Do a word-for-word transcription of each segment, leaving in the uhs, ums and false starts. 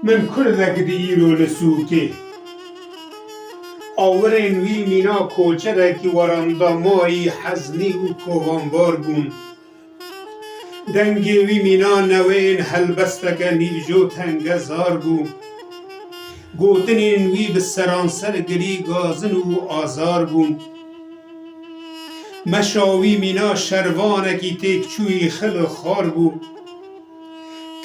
Min kurdek di îro li sûkê. Awirên wî mîna koçerekî werendamayî, heznî û kovanbar bûn. Dengê wî mîna newên helbesteke nîvco tengezar bû. Gotinên wî bi seranser girî gazin û azar bûn. Meşa wî mîna şervanekî têkçûyî xil û xar bû.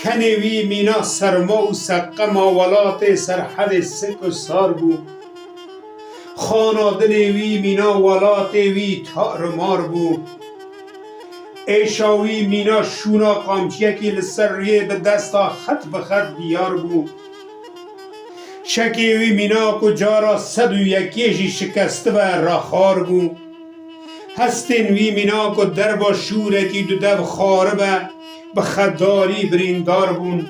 Kenê wî mîna serma û seqema welatê Serhedê sik û sar bû. Xana dilê wî mîna welatê wî tar û mar bû. Êşa wî mîna şûna qamçiyekî li ser rûyê bi desta xet bi xet diyar bû. Çekê wî mîna ku cara sed û yekê jî şikestibe, rexar bû. Hestên wî mîna ku derba şûrekî dudev xaribe, bi xedarî birîndar bûn.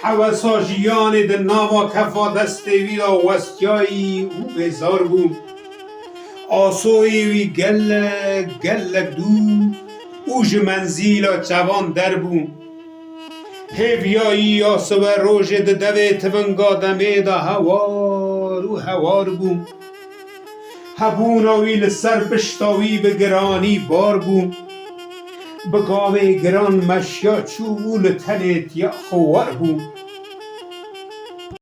Hewesa jiyanê di nava kefa destê wî de westiyayî û bêzar bû. Asoyê wî gelek, gelek dûr û ji menzîla çavan der bû. Hêviyayî ya siwerojê di devê tivinga demê de hewar û hewar bû. Hebûna wî li ser pişta wî bi giranî bar bû. Bi gavê giran meşiya çû û li tenê tiya xwe war bû.